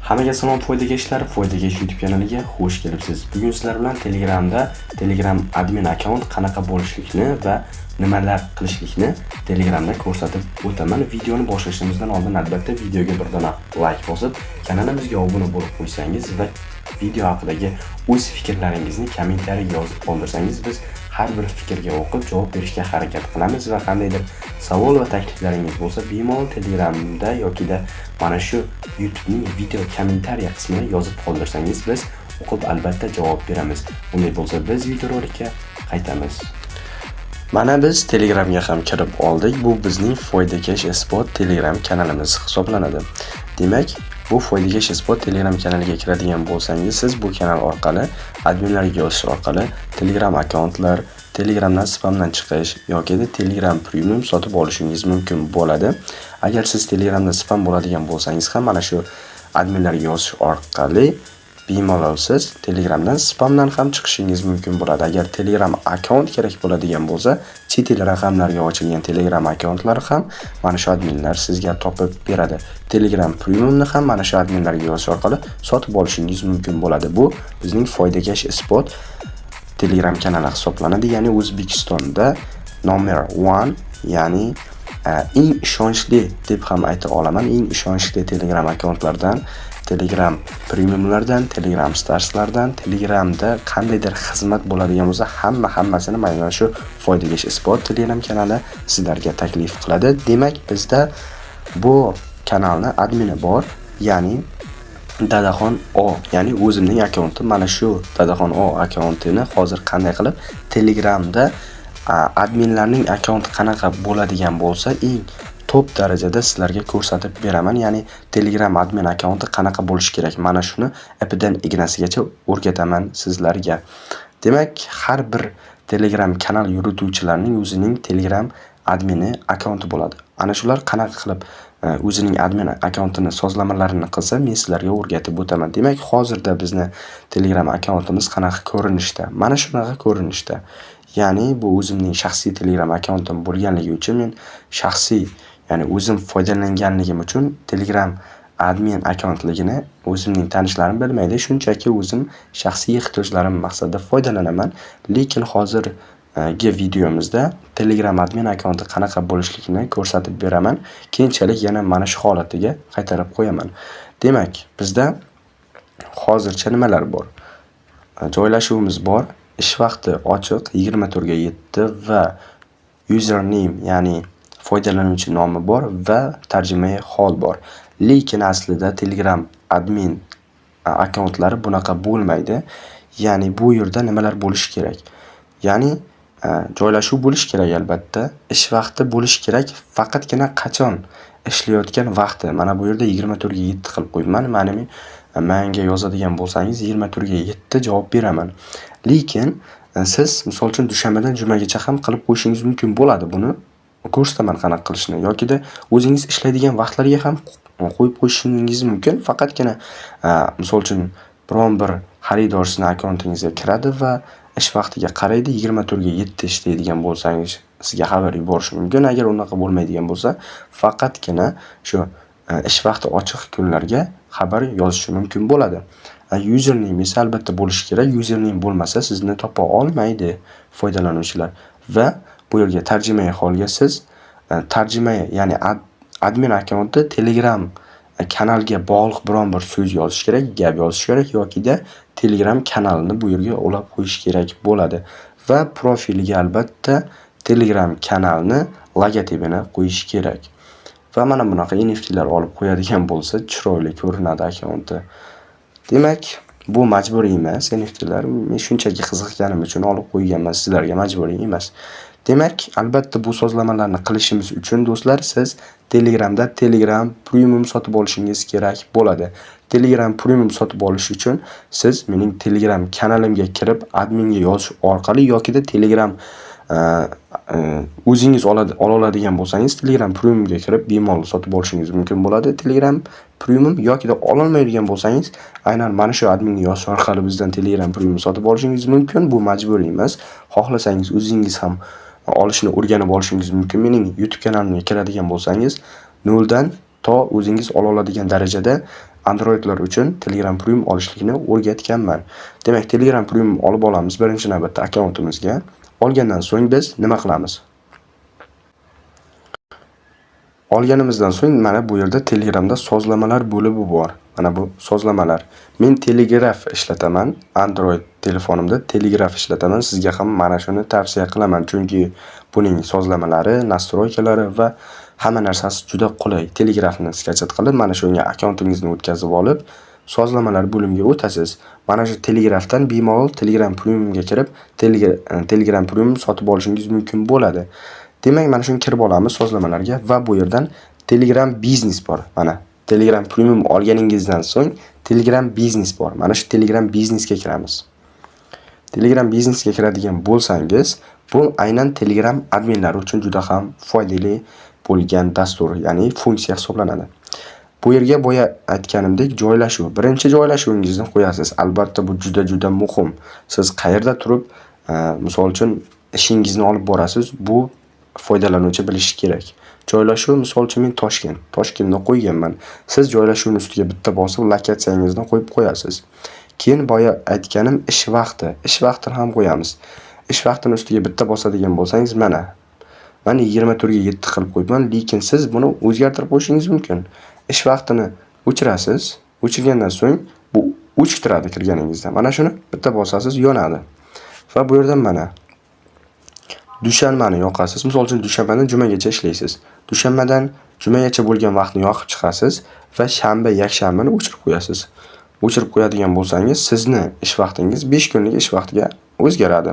Hammaga salom, foydakashlar, Foydakash YouTube kanaliga xush kelibsiz. Bugun sizlar bilan Telegramda Telegram admin akkaunt qanaqa bo'lishlikni va nimalar qilishlikni Telegramda ko'rsatib o'taman. Videoni boshlashimizdan oldin albatta videoga bir dona like bosib, kanalimizga obuna bo'lib qo'ysangiz va video haqidagi o'z fikrlaringizni kommentariyaga yozib qoldirsangiz, biz har bir fikrga o'qib javob berishga harakat qilamiz va qandaydir savol va takliflaringiz bo'lsa, bemalol Telegramda yokida mana shu YouTubening video kommentariya qismida yozib qoldirsangiz, biz o'qib albatta javob beramiz. Unday bo'lsa, biz videorolikka qaytamiz. Mana biz Telegramga ham kirib oldik. Bu bizning Foydakash Isbot Telegram kanalimiz hisoblanadi. Demak, bu Foydakash Isbot Telegram kanaliga kiradigan bo'lsangiz, siz bu kanal orqali adminlarga yozish orqali Telegram akkauntlar, Telegramdan spamdan chiqish yoki Telegram Premium sotib olishingiz mumkin bo'ladi. Agar siz Telegramda spam bo'ladigan bo'lsangiz ham, mana shu adminlarga yozish orqali bemalol siz Telegramdan spamdan ham chiqishingiz mumkin bo'ladi. Agar Telegram akkaunt kerak bo'ladigan bo'lsa, chet el raqamlarga ochilgan Telegram akkauntlari ham mana shu adminlar sizga topib beradi. Telegram Premiumni ham mana shu adminlarga yozish orqali sotib olishingiz mumkin bo'ladi. Bu bizning Foydakash Isbot Telegram kanali hisoblanadi. Ya'ni O'zbekistonda nomer 1, ya'ni eng ishonchli deb ham ayta olaman. Eng ishonchli Telegram akkauntlardan, Telegram Premiumlardan, Telegram Starslardan, Telegramda qandaydir xizmat bo'ladigan bo'lsa, hammasini mana shu Foydakash Isbot Telegram kanali sizlarga taklif qiladi. Demak, bizda bu kanalni admini bor, ya'ni Dadaxon O, ya'ni o'zimning akkauntim. Mana shu Dadaxon O akkauntini hozir qanday qilib Telegramda adminlarning akkaunti qanaqa bo'ladigan bo'lsa, eng top darajada sizlarga ko'rsatib beraman. Ya'ni Telegram admin akkaunti qanaqa bo'lishi kerak? Mana shuni ipidan ignasigacha o'rgataman sizlarga. Demak, har bir Telegram kanal yurituvchilarning o'zining Telegram admini akkaunti bo'ladi. Ana shular qanaqa qilib o'zining admin akkauntini sozlamalarini qilsa, men sizlarga o'rgatib o'taman. Demak, hozirda bizni Telegram akkauntimiz qanaqa ko'rinishda? Mana shunaqa ko'rinishda. Ya'ni bu o'zimning shaxsiy Telegram akkauntim bo'lganligi uchun, men shaxsiy, ya'ni o'zim foydalanganligim uchun Telegram admin akkauntligini o'zimning tanishlarim bilmaydi. Shunchaki o'zim shaxsiy ehtiyojlarim maqsadida foydalanaman. Lekin hozirgi videomizda Telegram admin akkaunti qanaqa bo'lishligini ko'rsatib beraman. Keyinchalik yana mana shu holatiga qaytarib qo'yaman. Demak, bizda hozircha nimalar bor? Joylashuvimiz bor. Ish vaqti ochiq 24 ga 7 va username, ya'ni foydalanuvchi nomi bor va tarjimai hol bor. Lekin aslida Telegram admin akkauntlari bunaqa bo'lmaydi. Ya'ni bu yerda nimalar bo'lishi kerak? Ya'ni joylashuv bo'lishi kerak albatta. Ish vaqti bo'lishi kerak. Faqatgina qachon ishlayotgan vaqti. Mana bu yerda 24 ga 7 qilib qo'yibman. Mani menga yozadigan bo'lsangiz, 24 ga 7 javob beraman. Lekin siz, misol uchun, dushanbadan jumagacha ham qilib qo'yishingiz mumkin bo'ladi buni. Ko'rsataman qanaqa qilishni yokida o'zingiz ishlaydigan vaqtlarga ham qo'yib qo'yishingiz mumkin. Faqatgina, misol uchun, biron bir xaridor sizni akkauntingizga kiradi va ish vaqtiga qaraydi. 24 ga 7 ishlaydigan bo'lsangiz, sizga xabar yuborishi mumkin. Agar unaqa bo'lmaydigan bo'lsa, faqatgina shu ish vaqti ochiq kunlarga xabar yozishi mumkin bo'ladi. Username esa albatta bo'lishi kerak. Username bo'lmasa, sizni topa olmaydi foydalanuvchilar va bu yerga tarjimai holga siz tarjima, ya'ni admin akkaunti Telegram kanalga bog'liq biron bir so'z yozish kerak, gap yozish kerak yokida Telegram kanalini bu yerga ulab qo'yish kerak bo'ladi va profiliga albatta Telegram kanalni logotipini qo'yish kerak. Va mana bunaqa NFTlar olib qo'yadigan bo'lsa, chiroyli ko'rinadi akkaunti. Demak, bu majburiy emas NFTlar. Men shunchaki qiziqqanim uchun olib qo'yganman, sizlarga majburiy emas. Demak, albatta bu sozlamalarni qilishimiz uchun, do'stlar, siz Telegramda Telegram Premium sotib olishingiz kerak bo'ladi. Telegram Premium sotib olish uchun siz mening Telegram kanalimga kirib, adminga yozish orqali yokida Telegram o'zingiz ola oladigan bo'lsangiz, Telegram Premiumga kirib bemalol sotib olishingiz mumkin bo'ladi. Telegram Premium yokida ololmaydigan bo'lsangiz, aynan mana shu adminga yozish orqali bizdan Telegram Premium sotib olishingiz mumkin. Bu majburiy emas. Xohlasangiz, o'zingiz ham olishni o'rganib olishingiz mumkin. Mening YouTube kanalimga kiradigan bo'lsangiz, noldan to o'zingiz ola oladigan darajada Androidlar uchun Telegram Premium olishlikni o'rgatganman. Demak, Telegram Premium olib olamiz birinchi navbatda akkauntimizga. Olgandan so'ng biz nima qilamiz? Olganimizdan so'ng mana bu yerda Telegramda sozlamalar bo'limi bor. Mana bu sozlamalar. Men Telegraph ishlataman. Android telefonimda Telegraph ishlataman. Sizga ham mana shuni tavsiya qilaman. Chunki buning sozlamalari, настройка lari va hamma narsasi juda qulay. Telegraphni скачать qilib, mana shunga akkauntingizni o'tkazib olib, sozlamalar bo'limiga o'tasiz. Mana shu Telegraphdan bemalol Telegram Premiumga kirib, Telegram Premium sotib olishingiz mumkin bo'ladi. Demak, mana shuni kirib olamiz sozlamalarga va bu yerdan Telegram Business bor. Mana Telegram Premium olganingizdan so'ng Telegram Business bor. Mana shu Telegram Businessga kiramiz. Telegram Businessga kiradigan bo'lsangiz, bu aynan Telegram adminlari uchun juda ham foydali bo'lgan dastur, ya'ni funksiya hisoblanadi. Bu yerga boya aytganimdek joylashuv. Birinchi joylashuvingizni qo'yasiz. Albatta, bu juda-juda muhim. Siz qayerda turib, misol uchun, ishingizni olib borasiz, bu foydalanuvchi bilishi kerak. Joylashuv, misol uchun, men Toshkent, Toshkentni qo'yganman. Siz joylashuvni ustiga bitta bosib, lokatsiyangizni qo'yib qo'yasiz. Keyin boya aytganim ish vaqti. Ish vaqtini ham qo'yamiz. Ish vaqtini ustiga bitta bosadigan bo'lsangiz, mana mana 24 ga 7 qilib qo'yibman, lekin siz buni o'zgartirib qo'yishingiz mumkin. Ish vaqtini o'chirasiz. O'chirgandan so'ng bu o'chib turadi kirganingizda. Mana shuni bitta bosasiz, yonadi. Va bu yerdan mana dushanbani yoqasiz. Misol uchun, dushanbadan jumagacha ishlaysiz. Dushanbadan jumagacha bo'lgan vaqtni yoqib chiqasiz va shanba, yakshanbani o'chirib qo'yasiz. O'chirib qo'yadigan bo'lsangiz, sizni ish vaqtingiz 5 kunlik ish vaqtiga o'zgaradi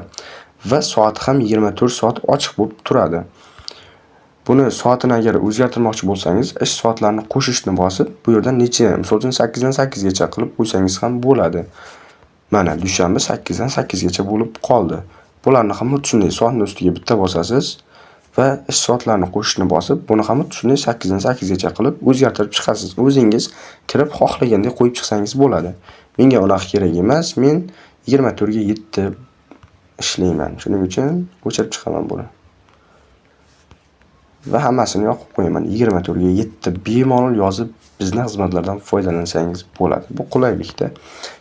va soati ham 24 soat ochiq bo'lib turadi. Buni soatini agar o'zgartirmoqchi bo'lsangiz, ish soatlarini qo'shishni bosib, bu yerdan necha, misol uchun, 8 dan 8 gacha qilib qo'ysangiz ham bo'ladi. Mana dushanba 8 dan 8 gacha bo'lib qoldi. Bularni ham xuddi shunday soatni ustiga bitta bosasiz va ish soatlarini qo'shishni bosib, buni ham xuddi shunday 8 dan 8 gacha qilib o'zgartirib chiqasiz. O'zingiz kirib xohlagandek qo'yib chiqsangiz bo'ladi. Menga unaqa kerak emas. Men 24 ga 7 ishlayman. Shuning uchun o'chirib chiqaman buni. Va hammasini yoqib qo'yaman. 24 ga 7 bemalol yozib bizni xizmatlardan foydalansangiz bo'ladi. Bu qulaylikda.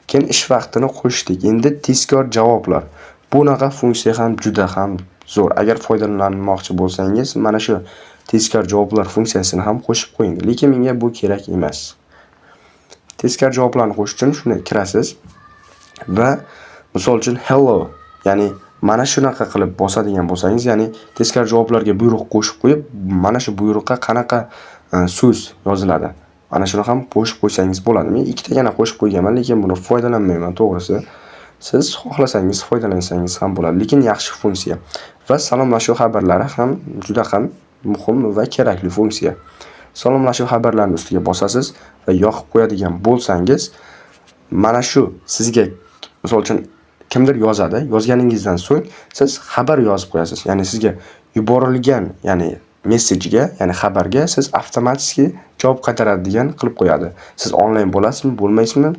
Keyin ish vaqtini qo'shdik. Endi tezkor javoblar. Bunaqa funksiya ham juda ham zo'r. Agar foydalanmoqchi bo'lsangiz, mana shu tezkor javoblar funksiyasini ham qo'shib qo'ying. Lekin menga bu kerak emas. Tezkor javoblarni qo'shish uchun shunday kirasiz va misol uchun hello, ya'ni mana shunaqa qilib bosadigan bo'lsangiz, ya'ni tezkor javoblarga buyruq qo'shib qo'yib, mana shu buyruqqa qanaqa so'z yoziladi, mana shuni ham qo'shib qo'ysangiz bo'ladi. Men ikkitagina qo'shib qo'yganman, lekin buni foydalanmayman to'g'risi. Siz xohlasangiz foydalansangiz ham bo'ladi, lekin yaxshi funksiya. Va salomlashuv xabarlari ham juda ham muhim va kerakli funksiya. Salomlashuv xabarlarini ustiga bosasiz va yoqib qo'yadigan bo'lsangiz, mana shu sizga, misol uchun, kimdir yozadi. Yozganingizdan so'ng siz xabar yozib qo'yasiz. Ya'ni sizga yuborilgan, ya'ni messejga, ya'ni xabarga siz avtomatik javob qaytaradigan qilib qo'yadi. Siz onlayn bo'lasizmi, bo'lmaysizmi,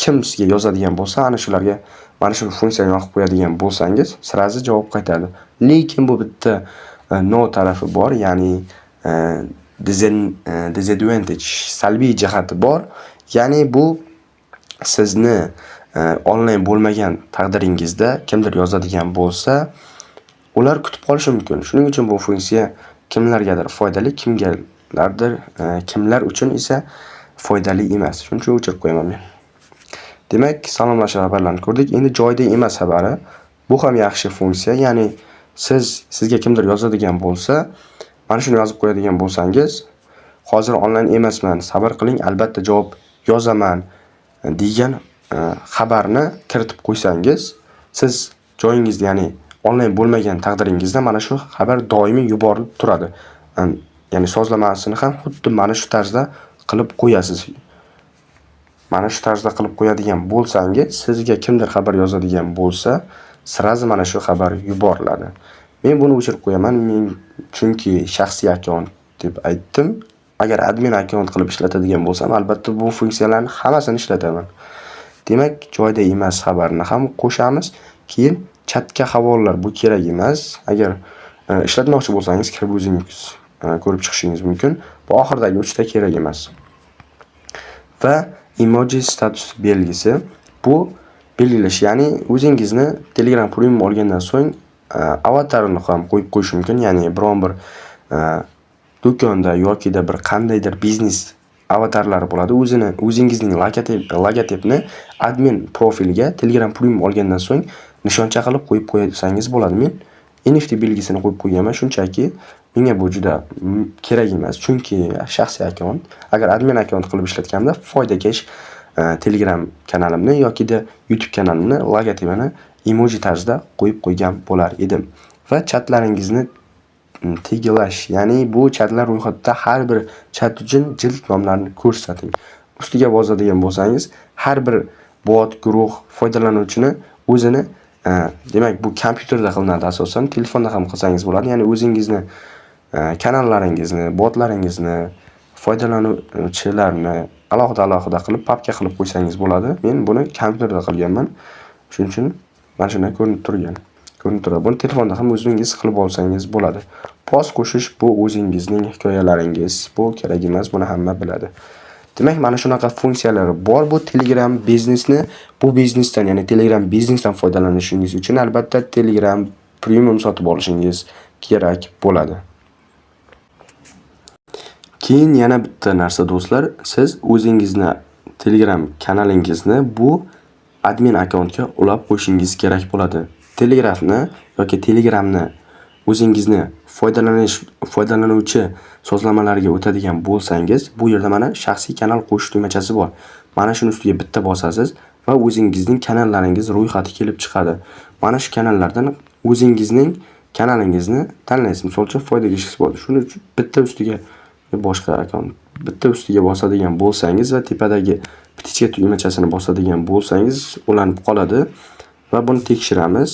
kim sizga yozadigan bo'lsa, ana shularga mana shu funksiyani yoqib qo'yadigan bo'lsangiz, сразу javob qaytaradi. Lekin bu bitta но tarafi bor, ya'ni disadvantage, salbiy jihati bor. Ya'ni bu sizni onlayn bo'lmagan taqdiringizda kimdir yozadigan bo'lsa, ular kutib qolishi mumkin. Shuning uchun bu funksiya kimlargadir foydali, kimgalardir kimlar uchun esa foydali emas. Shuning uchun o'chirib qo'yaman men. Demak, salomlashuv xabarlarini ko'rdik. Endi joyida emas xabari. Bu ham yaxshi funksiya. Ya'ni sizga kimdir yozadigan bo'lsa, mana shuni yozib qo'yadigan bo'lsangiz, hozir onlayn emasman, sabr qiling, albatta javob yozaman degan xabarni kiritib qo'ysangiz, siz joyingizda, ya'ni onlayn bo'lmagan taqdiringizda mana shu xabar doimiy yuborilib turadi. Ya'ni sozlamasini ham xuddi mana shu tarzda qilib qo'yasiz. Mana shu tarzda qilib qo'yadigan bo'lsangiz, sizga kimdir xabar yozadigan bo'lsa, сразу mana shu xabar yuboriladi. Men buni o'chirib qo'yaman, men chunki shaxsiy akkaunt deb aytdim. Agar admin akkaunt qilib ishlatadigan bo'lsam, albatta bu funksiyalarni hammasini ishlataman. Demak, joyida emas xabarni ham qo'shamiz. Keyin chatga havolalar, bu kerak emas. Agar ishlatmoqchi bo'lsangiz, kirib o'zingiz ko'rib chiqishingiz mumkin. Bu oxiridagi uchta kerak emas. Va emoji status belgisi, bu belgilash, ya'ni o'zingizni Telegram Premium olgandan so'ng avatarini ham qo'yib qo'yish mumkin. Ya'ni biron bir do'konda yokida bir qandaydir biznes avatarlari bo'ladi. O'zini, o'zingizning logotipni admin profiliga Telegram Premium olgandan so'ng nishoncha qilib qo'yib qo'ysangiz bo'ladi. Men NFT belgisini qo'yib qo'yganman, shunchaki menga bu juda kerak emas, chunki shaxsiy akkaunt. Agar admin akkaunt qilib ishlatganimda, foydakesh Telegram kanalimni yokida YouTube kanalimni logotipini emoji tarzida qo'yib qo'ygan bo'lar edim. Va chatlaringizni teglash, ya'ni bu chatlar ro'yxatida har bir chat uchun jild nomlarini ko'rsating. Ustiga bosadigan bo'lsangiz, har bir bot, guruh, foydalanuvchini o'zini, demak, bu kompyuterda qilinadi asosan, telefonda ham qilsangiz bo'ladi. Ya'ni o'zingizni kanallaringizni, botlaringizni, foydalanuvchilarni alohida alohida qilib papka qilib qo'ysangiz bo'ladi. Men buni kompyuterda qilganman, shuning uchun mana shunday ko'rinib turgan, ko'rinib turadi. Buni telefonda ham o'zingiz qilib olsangiz bo'ladi. Post qo'shish, bu o'zingizning hikoyalaringiz, bu kerak emas, buni hamma biladi. Demak, mana shunaqa funksiyalari bor bu Telegram biznesni. Bu biznesdan, ya'ni Telegram biznesdan foydalanishingiz uchun albatta Telegram Premium sotib olishingiz kerak bo'ladi. Keyin yana bitta narsa, do'stlar, siz o'zingizni Telegram kanalingizni bu admin akkauntga ulab qo'yishingiz kerak bo'ladi. Telegramni yoki Telegramni o'zingizni foydalanuvchi sozlamalariga o'tadigan bo'lsangiz, bu yerda mana shaxsiy kanal qo'shish tugmachasi bor. Mana shuni ustiga bitta bosasiz va o'zingizning kanallaringiz ro'yxati kelib chiqadi. Mana shu kanallardan o'zingizning kanalingizni tanlaysiz. Misol uchun, foydaga bo'ldi. Shuning uchun bitta ustiga, boshqa akkaunt, bitta ustiga bosadigan bo'lsangiz va tepadagi птичка tugmachasini bosadigan bo'lsangiz, ulanib qoladi va buni tekshiramiz.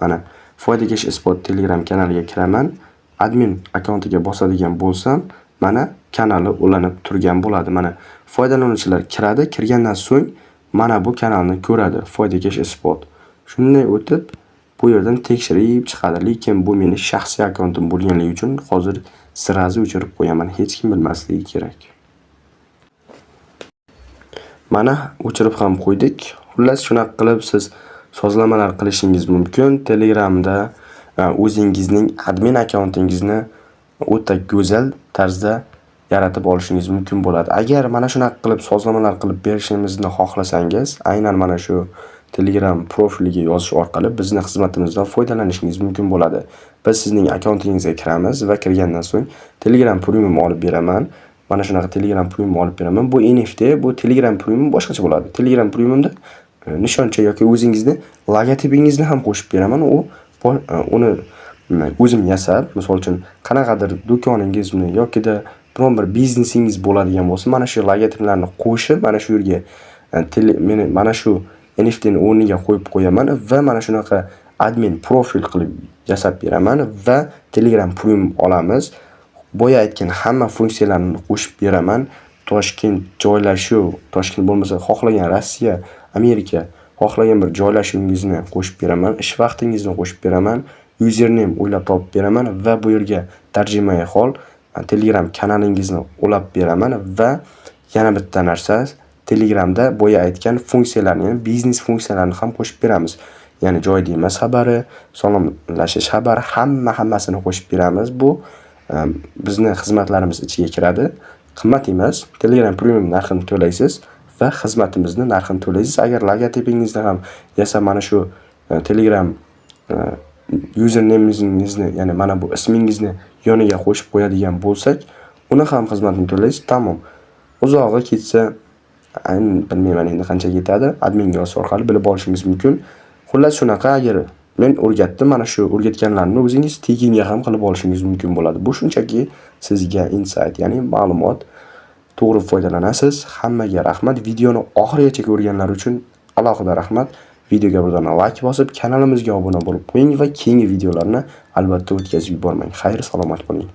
Mana, foydakesh isbot Telegram kanaliga kiraman. Admin akkauntiga bosadigan bo'lsam, mana, kanali ulanib turgan bo'ladi. Mana, foydalanuvchilar kiradi, kirgandan so'ng mana bu kanalni ko'radi. Foydakesh isbot. Shunday o'tib, bu yerdan tekshirib chiqadi. Lekin bu meni shaxsiy akkauntim bo'lganligi uchun hozir сразу o'chirib qo'yaman. Hech kim bilmasligi kerak. Mana, o'chirib ham qo'ydik. Xullas, shunaqa qilib siz sozlamalar qilishingiz mumkin. Telegramda o'zingizning admin akkauntingizni o'ta go'zal tarzda yaratib olishingiz mumkin bo'ladi. Agar mana shunaqa qilib sozlamalar qilib berishimizni xohlasangiz, aynan mana shu Telegram profiliga yozish orqali bizni xizmatimizdan foydalanishingiz mumkin bo'ladi. Biz sizning akkauntingizga kiramiz va kirgandan so'ng Telegram Premium olib beraman. Mana shunaqa Telegram Premium olib beraman. Bu NFT, bu Telegram Premium boshqacha bo'ladi. Telegram Premiumda nishoncha yoki o'zingizni logotipingizni ham qo'shib beraman. U uni o'zim yasab, misol uchun, qanaqadir do'koningizmi yokida biron bir biznesingiz bo'ladigan bo'lsa, mana shu logotiplarni qo'shib, mana shu yerga meni mana shu NFTni o'rniga qo'yib qo'yaman va mana shunaqa admin profil qilib yasab beraman va Telegram Premium olamiz. Boya aytgan hamma funksiyalarni qo'shib beraman. Toshkent joylashuv, Toshkent bo'lmasa, xohlagan Rossiya, Amerika, xohlagan bir joylashuvingizni qo'shib beraman, ish vaqtingizni qo'shib beraman, username o'ylab topib beraman va bu yerga tarjimai hol Telegram kanalingizni ulab beraman. Va yana bitta narsa, Telegramda boya aytgan funksiyalarni, ya'ni biznes funksiyalarini ham qo'shib beramiz. Ya'ni joyida emas xabari, salomlashish xabari, hamma hammasini qo'shib beramiz. Bu bizni xizmatlarimiz ichiga kiradi. Qimmat emas. Telegram Premium narxini to'laysiz va xizmatimizni narxini to'laysiz. Agar logotipingizni ham yasab, mana shu Telegram usernameingizni, ya'ni mana bu ismingizni yoniga qo'shib qo'yadigan bo'lsak, uni ham xizmatini to'laysiz. Tamom. Uzog'i ketsa, bilmayman endi qancha ketadi. Adminga yozish orqali bilib olishingiz mumkin. Xullas, shunaqa, agar men o'rgatdim, mana shu o'rgatganlarimni o'zingiz tekinga ham qilib olishingiz mumkin bo'ladi. Bu shunchaki sizga insight, ya'ni ma'lumot. To'g'ri foydalanasiz. Hammaga rahmat. Videoni oxirigacha ko'rganlar uchun alohida rahmat. Videoga bir dona like bosib, kanalimizga obuna bo'lib qo'ying va keyingi videolarni albatta o'tkazib yubormang. Xayr, salomat bo'ling.